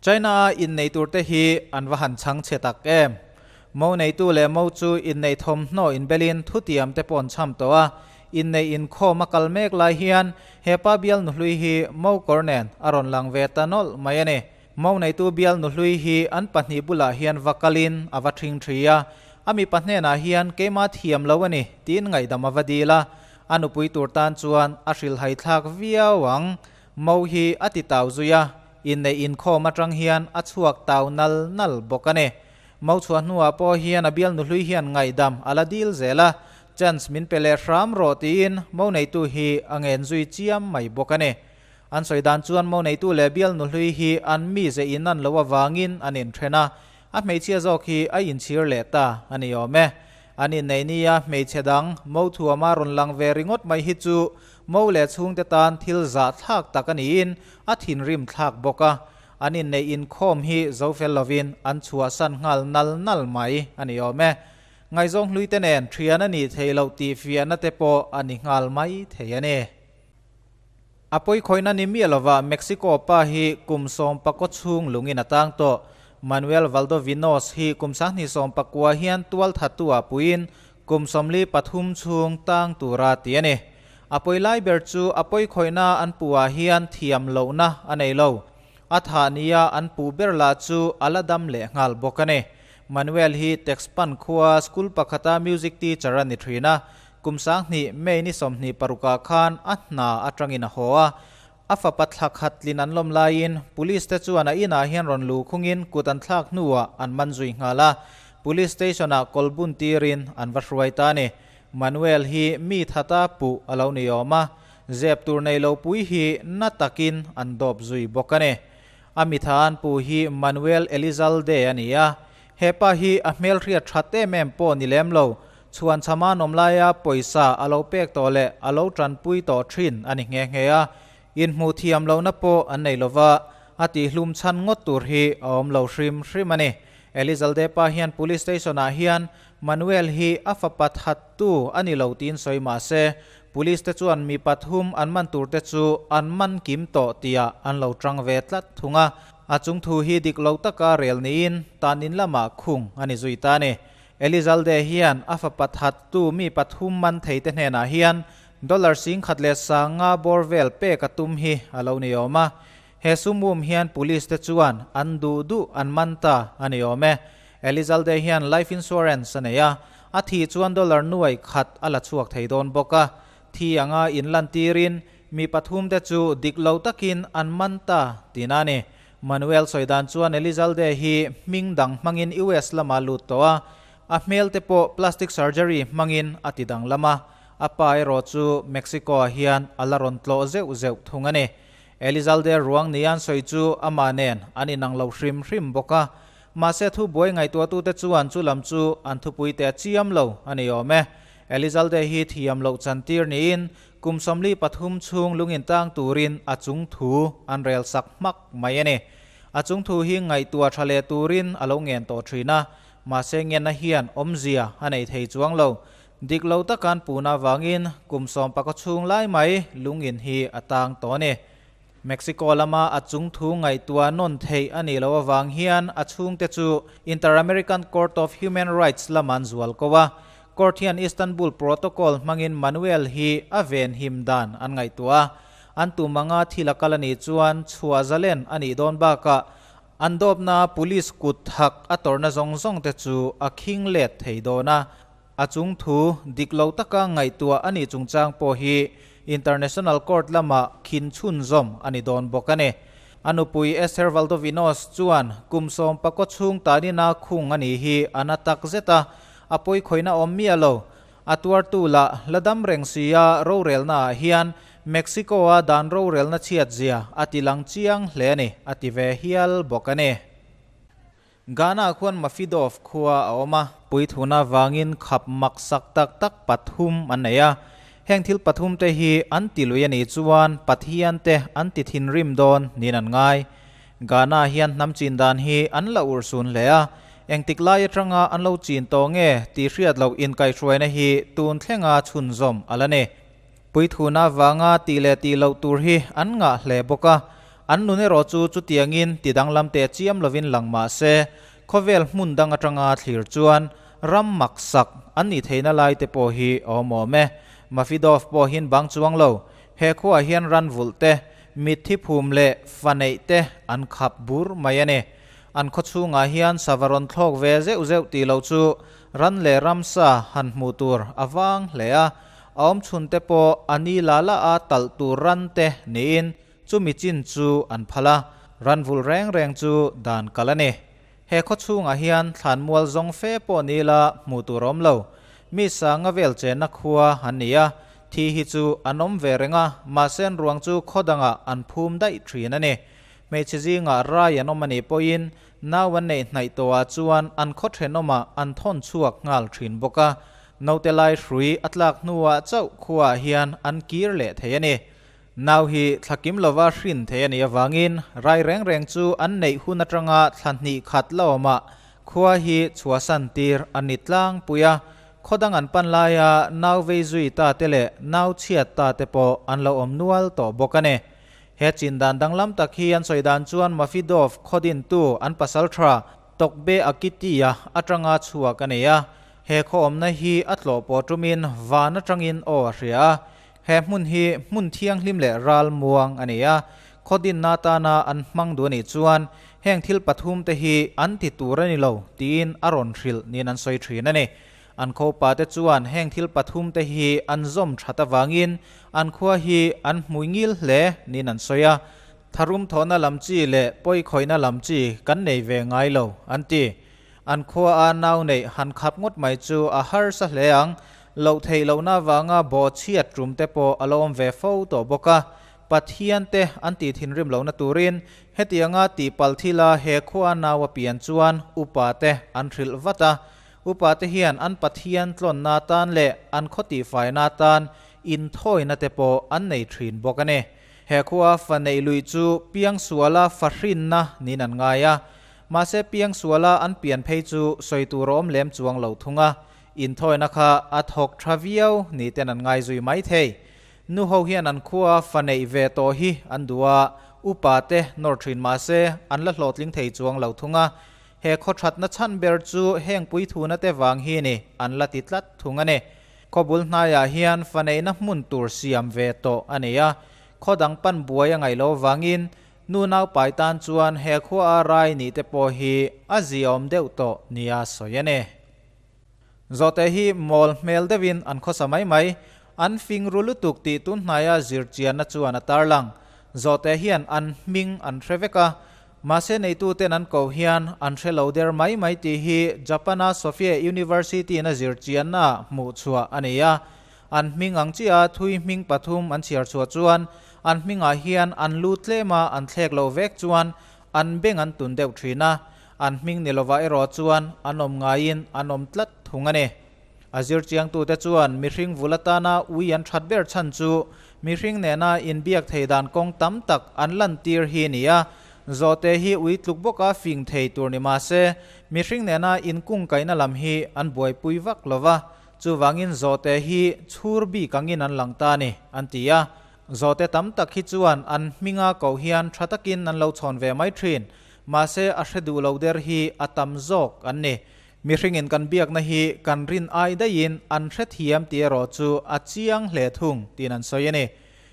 China a innei turte hi an va han chhang chhe tak em. Mo neitu leh mo chu innei thawmhnaw inbelin thutiam te pawh an chham tawh a, innei inkhawm a kal mek lai hian hepa bial nuhlui hi mo kawr nen a rawn lang ve ta nawlh mai a ni. Mo neitu bial nuhlui hi an pahnih bulah hian va kalin a va ṭhing ṭhi a, a mipa hnenah hian keimah thiam lo a ni tiin ngaihdam a va dil a, a nupui tur tan chuan a hrilhhai thlak viau ang. Mo hi a ti tau zui a, inneih inkhawm atang hian a chhuak tau nal nal bawk a ni. Mo chhuah hnuah pawh hian a bial nuhlui hian ngaihdam a la dil zel a, chance min pe leh hram rawh tiin mo neitu hi a ngen zui chiam mai bawk a ni. An sawi dan chuan mo neitu leh bial nuhlui hi an mize in an loh avangin an inthen a, a hmeichhia zawk hi a inchhir leh ta a ni awm e. An inneih nia hmeichhe dang mo thuama rawn lang ve ringawt mai hi chu Mo leh chhungte tan thil zah thlak tak a niin a thinrim thlak bawk a, an inneih inkhawm hi zo fel lovin an chhuahsan nghal nal nal mai a ni awm e. Ngaihzawng hluite nen thian a nih theih loh tih fiahna te pawh a ni nghal mai thei a ni. A pawikhawihna ni miah lova Mexico pa hi kum sawmpakaw chhung lungin a tang tawh. Manuel Valdovinos hi kum 2019 hian tualthattu ah puiin Kum 43 chhung tang tura ti a ni. A pawi lai ber chu a pawi khawihna an puh ah hian thiam lohna a nei lo. A thah nia an puh ber lah chu a la dam leh nghal bawk a ni. Manuel hi Texpan khua school pakhata music teacher a ni thin a, kum 20 May ni 26 ah khan a hna atangin a haw a. A fapa thla khat tlin an lawm laiin Police te chuan a inah hian rawn lu khungin kut an thlak hnuah an man zui nghal a, Police station ah kawl bun tirin an va hruai ta a ni. Manuel hi mi thata puh a lo ni awm a, zep tur nei lo pui hi na takin an dawp zui bawk a ni. A mi tha an puh hi Manuel Elizalde a ni a, hepa hi a hmelhriat that em em pawh ni lem lo, Chhuan chhama nawm laia pawisa a lo pek tawh leh a lo tanpui tawh thin a ni nghe nghe a, inhmuh thiam lohna pawh an nei lova, a tihhlum chhan ngawt tur hi a awm lo hrim hrim a ni. Elizalde pa hian Police Station ah hian Manuel hi a fapa thattu a ni lo tiin sawi mah se, Police te chuan mi pathum an man tur te chu an man kim tawh tihah an lo tang ve tlat thung a, a chung thu hi dik lo taka rel niin tan in lamah khung a ni zui ta a ni. Elizalde hian a fapa thattu mi pathum man theite hnenah hian dollar 10,500 bawr vel pek a tum hi a lo ni awm a. He sumum hian police te chuan an duh duh an man ta a ni awm e. Elizalde hian life insurance a nei a, a thih chuan dollar nuai khat a la chhuak thei dawn bawk a. Thi anga inlantirin mi pathum te chu dik lo takin an man ta tihna a ni. Manuel sawi dan chuan Elizalde hi hming dang hmangin US lamah lut tawh a, a hmel te pawh plastic surgery hmangin a ti danglam a, a pa erawh chu Mexico ah hian a la rawn tlawh zeuh zeuh thung a ni. Elizalde ruang ni an sawi chu amah nen an inang lo hrim hrim bawk a, mahse thubuai ngaihtuahtute chuan chu lam chu an thupui teh chiam lo a ni awm e. Elizalde hi thiam loh chantir niin Kum 43 chhung lungin tang turin a chung thu an rel sak hmak mai a ni. A chung thu hi ngaihtuah tha leh turin a lo ngen tawh thin a, mahse ngenna hian awmzia a nei thei chuang lo. Dik lo takan puna avangin kum sawmpakaw chhung lai mai lungin hi a tang tawh a ni. Mexico lama a chung thu ngaihtuah nawn theih a nih loh avang hian a chhungte chu Inter-American Court of Human Rights lama an zual ko a. Court hian Istanbul Protocol hmangin Manuel hi a ven him dan an ngaihtuah a. An tum anga thil a kal a nih chuan chhuah zalen a nih dawn bakah an dawpna police kut thak a tawrhna zawng zawng te chu a khing let thei dawn a. A chung thu dik lo taka ngaihtuah a nih chungchang pawh hi International Court lamah khin chhunzawm a ni dawn bawk a ni. A nupui Esther Valdovinos chuan kum 14 chhung tanina khung a nih hi a na tak zet a, a pawi khawihna awm miah lo. A tuartu lah la dam reng si a rorelnaah hian Mexico-a dan rorelna chhiat zia a ti lang chiang hle a ni, a ti ve hial bawk a ni. Ghana khuan Mafidov khua a awm a. Puithuna vangin khap mak sak tak tak pathum an nei a. Heng thil pathum te hi an ti lui a nih chuan Pathian te an ti thinrim dawn niin an ngai. Ghana hian hnam chin dan hi an la urhsun hle a. Engtik lai atanga an lo chin tawh nge tih hriat loh inkaihhruaina hi tun thlenga chhunzawm a la ni. Puithuna vanga tih leh tih loh tur hi an ngah hle bawk a. An nun erawh chu chutiangin ti danglam teh chiam lovin lang mah se, khawvel hmun dang atanga thlir chuan ram mak sak an nih theihna lai te pawh hi a awm awm e. Mafidov pawh hin bang chuang lo, he khuaah hian ran vulh te, mitthi phum leh fa neih te an khap bur mai a ni. An khaw chhungah hian sava rawn thlawk ve zeuh zeuh tih loh chu ran leh ramsa han hmuh tur a vang hle a, a awm chhun te pawh a ni la la a talh tur ran te niin chumi chin chu an phal a, ran vulh reng reng chu dan kalh a ni. He khaw chhungah hian thlanmual zawng fe pawh ni la hmuh tur a awm lo. Mi sanga vel chenna khua an ni a, thi hi chu an awm ve reng a, mahse an ruang chu khaw dangah an phum daih thin a ni. Hmeichhe zingah rai an awm a nih pawhin nau an neih hnaih tawhah chuan an khaw thenawmah an thawn chhuak nghal thin bawk a, naute lai hrui a tlak hnuah chauh khuaah hian an kir leh thei a ni. Nau hi thla kim lova hrin thei a nih avangin rai reng reng chu an neih hun atanga thla hnih khat la awmah khua hi chhuahsan tir a ni tlangpui a, khaw dang an pan laia nau vei zui ta te leh nau chhiat ta te pawh an lo awm nual tawh bawk a ni. He chin dan danglam tak hi an sawi dan chuan Mafidov khaw dintu an pasal tha Tokbe Akitia atanga chhuak a nei a. He khaw awmna hi a tlawh pawh tumin van atangin aw a hria a. He hmun hi hmun thianghlim leh ral muang a ni a. Khaw dinna atana an hmang duh a nih chuan heng thil pathum te hi an ti tur a ni lo tiin a rawn hrilh niin an sawi thin a ni. An khopa te chuan heng thil pathum te hi an zawm that avangin an khua hi an hmui ngil hle niin an sawi a, tharum thawhna lam chi leh pawikhawihna lam chi kan nei ve ngai lo an ti. An khua a nau neih han khap ngawt mai chu a harsa hle ang, loh theih lohna avanga bawh chhiat tum te pawh a lo awm ve fo tawh bawk a, Pathian te an tih thinrim lohna turin hetianga tihpalh thila he khua nau a pian chuan upa te an hrilh vat a, Upate hian an Pathian tlawnna atan leh an khaw tihfaina atan inthawina te pawh an nei thin bawk a ni. He khua fa neih luih chu piangsuala fa hrinna niin an ngai a. Mahse piangsuala an pian phei chu sawi tur a awm lem chuang lo thung a, inthawina kha a thawk tha viau ni ten an ngai zui mai thei. Nu ho hian an khua fa neih ve tawh hi an duh a, upate nawr thin mahse an la hlawhtling thei chuang lo thung a. He khawthatna chhan ber chu heng puithuna te vang hi ni an la ti tlat thung a ni. Khawbul hnaiah hian fa neihna hmun tur siam ve tawh a nei a, khaw dang pan buai a ngaih loh vangin nu naupai tan chuan he khua a rai nih te pawh hi a ziaawm deuh tawh nia sawi a ni. Zawhte hi mawl hmel deuhin an khawsa mai mai, an fing ru lutuk tih tun hnaia zirchianna chuan a tarlang. Zawhte hian an hming an hre vek a, Mahse neituten an koh hian an hre lo der mai mai tih hi Japan-a Sophia University-in a zirchiannaah hmuh chhuah a ni a. An hming ang chiah thui hming pathum an chhiar chhuah chuan an hmingah hian an lu tlema an thlek loh vek chuan an beng an tun deuh thin a, an hming ni lovah erawh chuan an awm ngaiin an awm tlat thung a ni. A zirchiangtute chuan mihring vul atana ui an that ber chhan chu mihring nena inbiak thei dan kawng tam tak an lantir hi a ni a. Zawhte hi ui tluk bawka fing thei tur ni mah se, mihring nena inkungkaihna lam hi an buaipui vak lo va, chuvangin zawhte hi chhur bik angin an lang ta a ni, an ti a. Zawhte tam tak hi chuan an hminga koh hian tha takin an lo chhawn ve mai thin, mahse a hre duh lo der hi a tam zawk an ni. Mihringin kan biakna hi kan rin ai daihin an hrethiam tih erawh chu a chiang hle thung tiin an sawi a ni.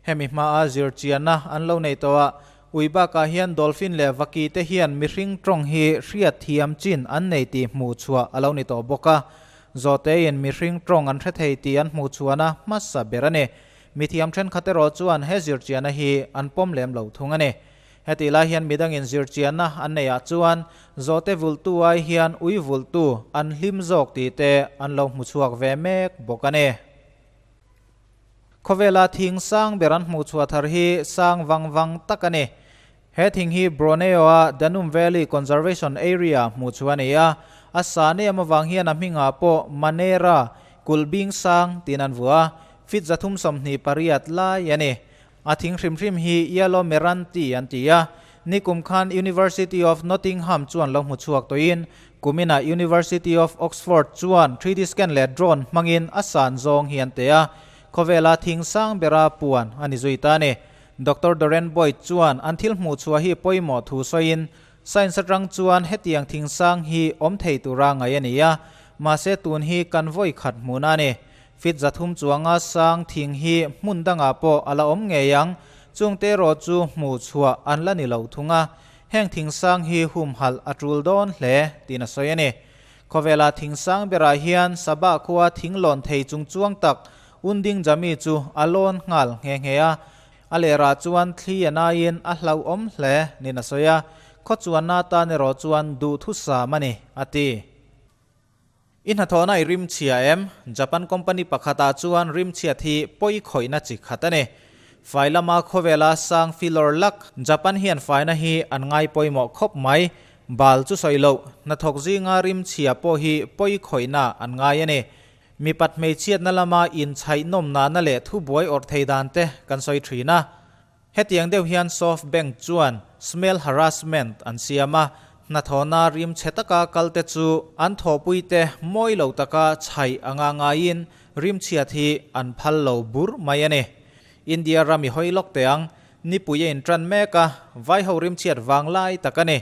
Hemi hmaa zirchianna an lo nei tawh a, ui bakah hian dolphin leh vaki te hian mihring tawng hi hriatthiam chin an nei tih hmuh chhuah a lo ni tawh bawk a. Zawhtein mihring tawng an hre thei tih an hmuh chhuahna hmasa ber a ni. Mithiam thenkhat erawh chuan he zirchianna hi an pawm lem lo thung a ni. Hetih lai hian midangin zirchianna an neihah chuan zawhte vulhtu ai hian ui vulhtu an hlim zawk tih te an lo hmu chhuak ve mek bawk a ni. Khawvela thing sang ber an hmuh chhuah thar hi sang vang vang tak a ni. He thing hi Borneo-a Danum Valley Conservation Area hmuh chhuah a ni a, a sa nem avang hian a hmingah pawh Manera Kulhbing Sang tiin an vuah a, feet 328 lai a ni. A thing hrim hrim hi Yellow Meranti an ti a, nikum khan University of Nottingham chuan lo hmu chhuak tawhin, kuminah University of Oxford chuan 3D scan leh drone hmangin a san zawng hi an teh a, khawvela thing sang bera puan a ni zui ta a ni. Doctor Doreen Boyd chuan an thil hmuh chhuah hi pawimawh thu sawiin, Science atang chuan hetiang thing sang hi awm thei tura ngaih a ni a, mahse tun hi kan vawi khat hmuhna a ni. Feet 300 chuanga sang thing hi hmun dangah pawh a la awm ngei ang, chungte erawh chu hmuh chhuah an la ni lo thung a, heng thing sang hi humhalh a tul dawn hle tiin a sawi a ni. Khawvela thing sang berah hian Sabah khua thing lawn thei chung chuang tak Unding Jami chu a lawn nghal nghe nghe a, a lerah chuan thli a naiin a hlauhawm hle niin a sawi a, khaw chuanna atan erawh chuan duhthusam a ni, a ti. I hnathawhna i rim chhia em? Japan company pakhatah chuan rim chhiat hi pawi khawihna chi khat a ni. Fai lama khawvela sang filawr lak Japan hian faina hi an ngai pawimawh khawp mai. Bal chu sawi loh, hnathawk zinga rim chhia pawh hi pawi khawihna an ngai a ni. Mipat hmeichhiatna lama inchhaih nawmnahna leh thubuai awrh thei dan te kan sawi thin a. Hetiang deuh hian SoftBank chuan smell harassment an siam a, hnathawhna rim chhe taka kalte chu an thawhpuite mawi lo taka chhaih anga ngaiin rim chhiat hi an phal lo bur mai a ni. India ram i hawi lawk teh ang, nipui a intan mek a, vaiho rim chhiat vang lai tak a ni.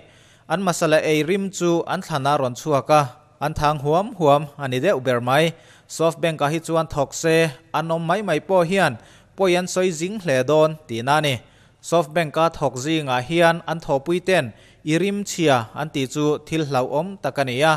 An masala ei rim chu an thlanah rawn chhuak a, an thang huam huam a ni deuh ber mai. SoftBank-ah hi chuan thawk se, an awm mai mai pawh hian pawi an sawi zing hle dawn tihna a ni. SoftBank-a thawk zingah hian an thawhpui ten i rim chhia an tih chu thil hlauhawm tak a ni a.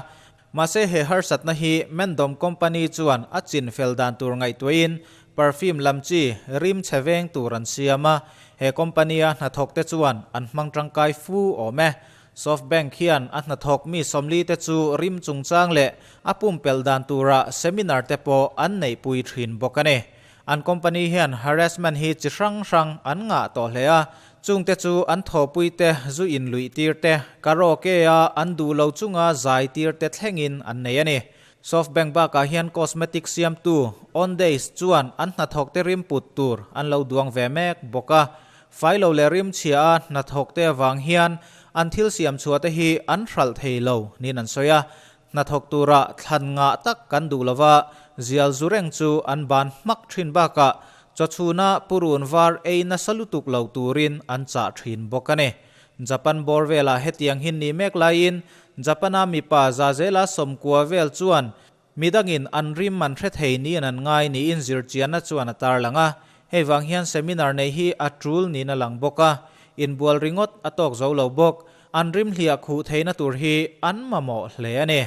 Mahse he harsatna hi Mendom company chuan a chin fel dan tur ngaihtuahin perfume lam chi rim chhe veng tur an siam a, he company-a hnathawkte chuan an hmang tangkai fu awm e. SoftBank hian a hnathawk mi 40 te chu rim chungchang leh a pumpelh dan tura seminar te pawh an neihpui thin bawk a ni. An company hian harassment hi chi hrang hrang an ngah tawh hle a, chungte chu an thawhpui te zu in luih tir te, karaoke a an duh lo chunga zai tir te thlengin an nei a ni. SoftBank bakah hian cosmetic siamtu Ondays chuan an hnathawk te rim put tur an lo duang ve mek bawk a. Fai lo leh rim chhia a hnathawk te avang hian an thil siam chhuah te hi an hralh thei lo niin an sawi a. Hnathawk tura thlan ngah tak kan duh lova, zial zu reng chu an ban hmak thin bakah chawchhuna purun var ei nasa lutuk lo turin an chah thin bawk a ni. Japan bawr velah hetiang hi ni mek laiin Japan-a mipa zazela 90 vel chuan midangin an rim an hre thei niin an ngai niin zirchianna chuan a tarlang a. Hei vang hian seminar nei hi a tul niin a lang bawk a, inbual ringawt a tawk zo lo bawk. An rim hliah khuh theihna tur hi an mamawh hle a ni.